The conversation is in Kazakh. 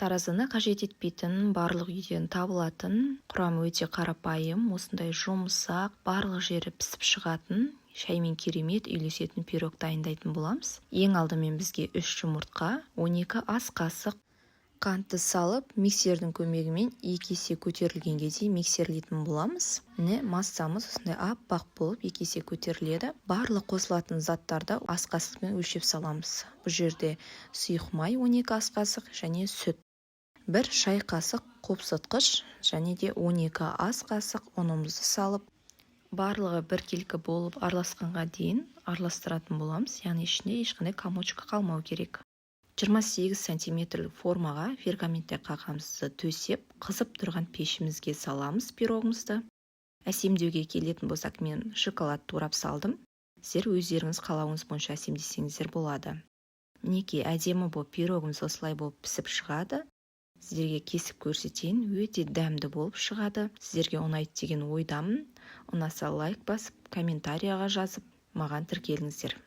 Таразыны қажет етпейтін, барлық үйден табылатын, құрамы өте қарапайым, осындай жұмсақ, барлық жері пісіп шығатын, шаймен керемет үйлесетін пирог дайындайтын боламыз. Ең алдымен бізге 3 жұмыртқа, 12 ас қасық қантты салып, миксердің көмегімен 2 есе көтерілгенге дейін миксерлейтін боламыз. Міне, массамыз осындай аппақ болып 2 есе көтеріледі. Барлық қосылатын заттарды ас қасықпен өлшеп саламыз. Бұл жерде сұйық май 12 ас қасық және сүт, 1 шай қасық қопсытқыш және де 12 ас қасық ұнымызды салып, барлығы біркелкі болып араласқанға дейін араластыратын боламыз, яғни ішінде ешқандай комочка қалмау керек. 28 сантиметрлік формаға пергаментті қағазымызды төсеп, қызып тұрған пешімізге саламыз пирогымызды. Әсемдеуге келетін болсақ, мен шоколад турап салдым. Сіздер өздеріңіз қалауыңыз бойынша әсемдесеңіздер болады. Мінекей, әдемі болып пирогымыз осылай болып пісіп шығады. Сіздерге кесіп көрсетейін, өте дәмді болып шығады. Сіздерге ұнайды деген ойдамын. Ұнаса, лайк басып, комментарияға жазып, маған тіркеліңіздер.